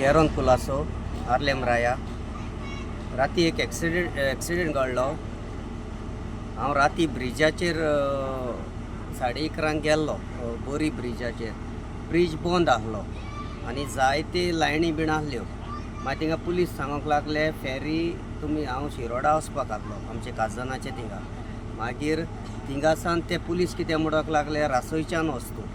Jeroen Colaco, Arlem राया. राती एक accident घडलो. हांव राती ब्रिजाचेर 11:30 गेल्लो. बोरी ब्रिजाचेर ब्रीज बंद आसलो आनी जायते लायनी बीन आसल्यो. मागीर थिंगा पुलीस सांगूंक लागले फेरी तुमी, हांव शिरोडा वचपाक आसलो आमचे काजनाचे थिंगा. मागीर थिंगासान ते पुलीस कितें म्हणूंक लागले, रासोयच्यान वच तूं.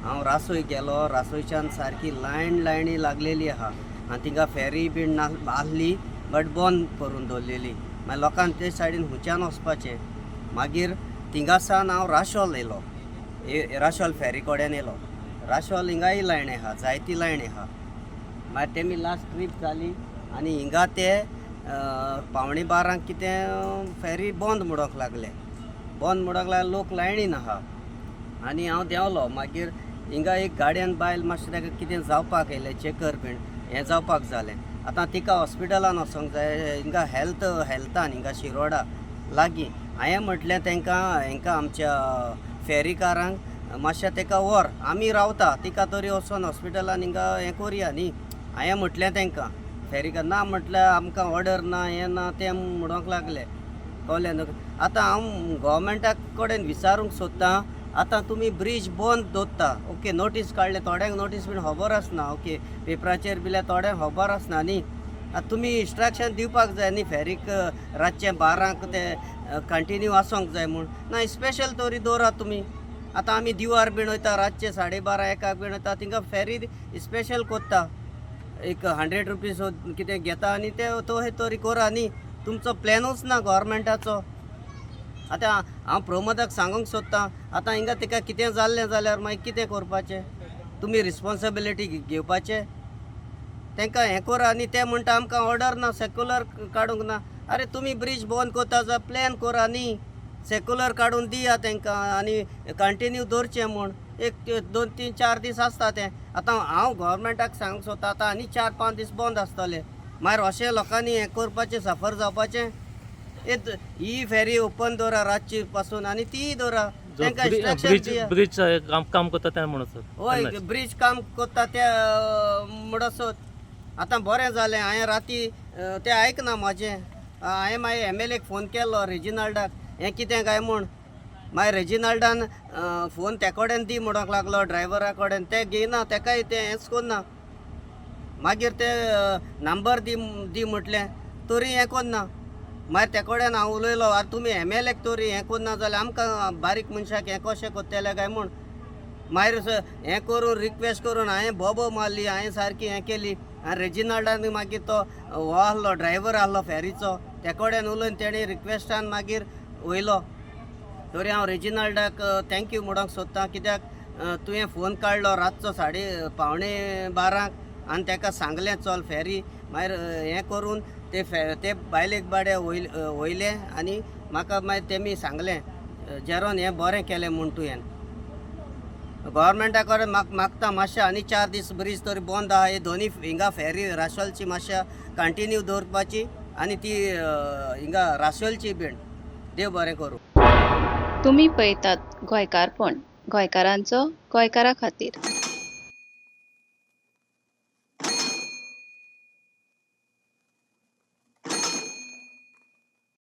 हांव रासोय गेलो. रासोयच्यान सारकी लायन लायनी लागलेली आहा आनी थिंगा फेरी बीन ना आसली, बट बंद करून दवरलेली. मागीर लोकांक ते सायडीन हुंच्यान वचपाचें. मागीर थिंगासान हांव राशोल येयलो, राशोल फेरी कडेन येयलो. राशोल हिंगाय लायन आहा, जायती लायन आहा. मागीर तेमी लास्ट ट्रीप जाली आनी हिंगा ते 11:45 कितें फेरी बंद म्हणूंक लागले. बंद म्हणूंक लागले, लोक लायनीन आहा आनी हांव देंवलो. मागीर हिंगा एक गाडयेन बायल मातशें ताका कितें जावपाक येयलें, चेकर बीन हें जावपाक जालें. आतां तिका हॉस्पिटलान वचोंक जाय, हिंगा हेल्थान हिंगा शिरोडा लागीं. हांवें म्हटलें तांकां, हेंकां आमच्या फेरीकारांक, मातशें ताका व्हर, आमी रावता, तिका तरी वचोन हॉस्पिटलान हिंगा हें करुया न्ही. हांवें म्हटलें तांकां. फेरीकार ना म्हटल्यार आमकां ऑर्डर ना, हें ना तें म्हणूंक लागले, कळ्ळें न्हू. आतां हांव गोवोरमेंटा कडेन विचारूंक सोदतां, आतां तुमी ब्रीज बंद दवरता, ओके, नोटीस काडले, थोड्यांक नोटीस बीन खबर आसना, ओके, पेपराचेर बिल्यार थोड्यांक खबर आसना न्ही. आतां तुमी इन्स्ट्रक्शन दिवपाक जाय न्ही फेरीक, रातचें 12 ते कंटिन्यू आसोंक जाय म्हूण. ना स्पेशल तरी दवरात तुमी. आतां आमी दिवार बीन वयता, रातचे 12:30 1 बीन वयता, थिंगा फेरी स्पेशल कोत्ता, एक 100 रुपीज कितें घेता आनी ते तो हे तरी कोरा न्ही. तुमचो प्लॅनूच ना गोवोरमेंटाचो. आतां हांव प्रमोदाक सांगूंक सोदतां, आतां हिंगा तिका कितें जाल्लें जाल्यार मागीर कितें करपाचें? तुमी रिस्पोन्सिबिलिटी घेवपाचें. तांकां हें कोरा आनी ते म्हणटा आमकां ऑर्डर ना, सेक्युलर काडूंक ना. आरे, तुमी ब्रीज बंद करता जाल्यार प्लॅन कोरा न्ही, सेक्युलर काडून दिया तांकां आनी कंटिन्यू दवरचें म्हूण. एक 2 3 4 दीस आसता तें. आतां हांव गोवोरमेंटाक सांगूंक सोदतां, आतां आनी 4 5 दीस बंद आसतले, मागीर अशें लोकांनी हें करपाचें, सफर जावपाचें. ही फेरी ओपन दवरा रातची पासून आनी तीय दवरा. तांकां इन्स्ट्रक्शन ब्रिज दिया. ब्रिज काम काम करता तें म्हणून सर. हय, ब्रीज काम करता ते म्हणसर आतां बरें जालें. हांवें राती तें आयकना म्हाजें. हांवें मागीर एम एल एक फोन केलो रेजिनाल्डाक, हें कितें काय म्हूण. मागीर रेजिनाल्डान फोन ते कडेन दी म्हणूंक लागलो, ड्रायव्हरा कडेन. ते घेयना, तेकाय तें हेंच करना. मागीर ते नंबर दी दी म्हटलें तरी हें करना. मागीर ते कडेन हांव उलयलो, आरे, तुमी एम एल एक तरी हें करना जाल्यार आमकां बारीक मनशाक हें कशें करतले काय म्हूण. मागीर हें करून, रिक्वेस्ट करून हांवें बोबो मारली, हांवें सारकी हें केली आनी रेजिनाल्डान मागीर तो हो आहलो, ड्रायव्हर आहलो फेरीचो, ते कडेन उलोवन तेणी रिक्वेस्टान मागीर वयलो. तरी हांव रेजिनाल्डाक thank you म्हणूंक सोदतां, कित्याक तुवें फोन काडलो रातचो 11:45 आनी ताका सांगलें चल फेरी. मागीर हें करून ते ते बायलेक बाडे वयले वयले आनी म्हाका मागीर तेमी सांगलें, जेरोन, हें बरें केलें म्हूण तुवें. गव्हर्मेंटा कडेन मागता, मातशें आनी 4 दीस ब्रीज तरी बंद आहा, ही दोनी हिंगा फेरी राशोलची मातशें कंटिन्यू दवरपाची आनी ती हिंगा राशोलची बीन. देव बरें करूं. तुमी पळयतात गोंयकारपण, गोंयकारांचो गोंयकारा खातीर.